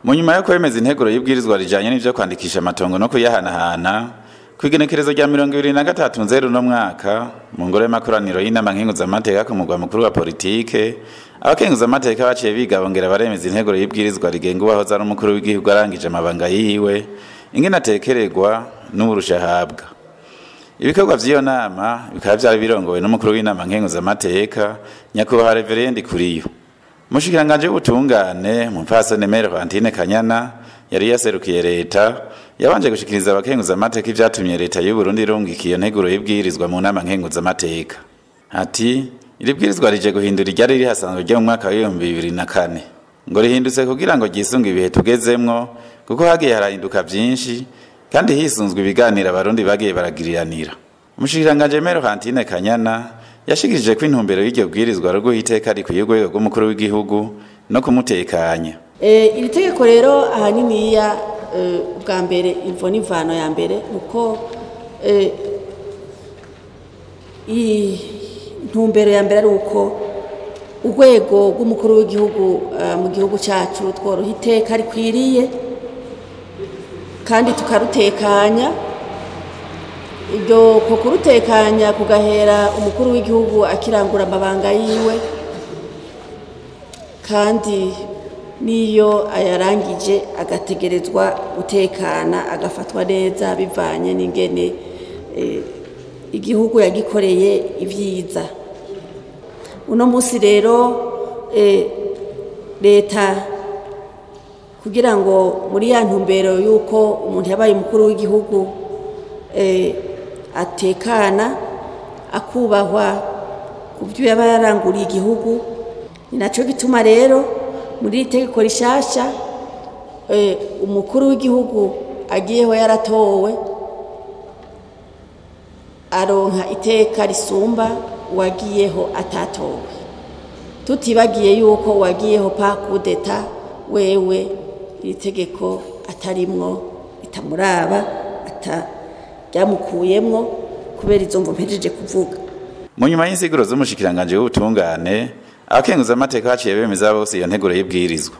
Mu nyuma yo kwemeza integuro y'ibwirizwa rijanye n'ivyo kwandikisha amatongo no kuyahanahana, kw'igenekerezo rya 23 Nzero uno mwaka, mu ngoro y'amakoraniro y'inama nkenguzamateka ku mugwa mukuru wa politike, abakenguzamateka baciye biga bongera baremeza integuro y'ibwirizwa rigenga uwahoze ari umukuru w'igihugu arangije amabanga yiwe, ingene atekererwa n'uburusha ahabwa. Ibikorwa vy'iyo nama bikaba vyari birongowe n'umukuru w'inama nkenguzamateka, nyakubahwa Reverend Kuriyo. Umushikiranganji w'ubutungane, Mupfasoni Mère Valentine Kanyana, yari yaserukiye leta, yabanje gushikiriza abakenguzamateka ivyatumye leta y'u Burundi irungika iyo nteguro y'ibwirizwa mu nama nkenguzamateka. Ati: "Iri bwirizwa rije guhindura iryari rihasanzwe ryo mu mwaka w'2004. Ngo rihindutse kugira ngo ryisunge ibihe tugezemwo, kuko hagiye harahinduka vyinshi, kandi hisunzwe ibiganiro abarundi bagiye baragiriranira." Umushikiranganji Mère Valentine Kanyana yashikirije ko intumbero y'iryo bwirizwa ari uguha iteka rikwiye urwego rw'umukuru w'igihugu no kumutekanya. Iri tegeko rero ahaniniya, bwa mbere imvo n'imvano ya mbere nuko intumbero ya mbere ari uko urwego rw'umukuru w'igihugu mu gihugu cyacu tworoha iteka rikwiriye kandi tukarutekanya. Ibyo ko kurutekanya kugahera umukuru w'igihugu akirangura amabanga yiwe, kandi n'iyo ayarangije agategerezwa gutekana, agafatwa neza bivanye n'ingene igihugu yagikoreye ibyiza. Uno munsi rero leta, kugira ngo muri ya ntumbero y'uko umuntu yabaye umukuru w'igihugu atekana, akubahwa ku byo yaba yaranguriye igihugu, ni nacyo gituma rero muri iri tegeko rishasha umukuru w'igihugu agiyeho yaratowe aronka iteka risumba uwagiyeho atatowe, tutibagiye yuko uwagiyeho par coup d'état wewe iri tegeko atarimwo, ritamuraba, ryamukuyemwo kubera izo mvo mpejeje kuvuga. Mu nyuma y'insiguro z'umushikiranganji w'ubutungane, abakenguzamateka baciye bemeza bose iyo nteguro y'ibwirizwa.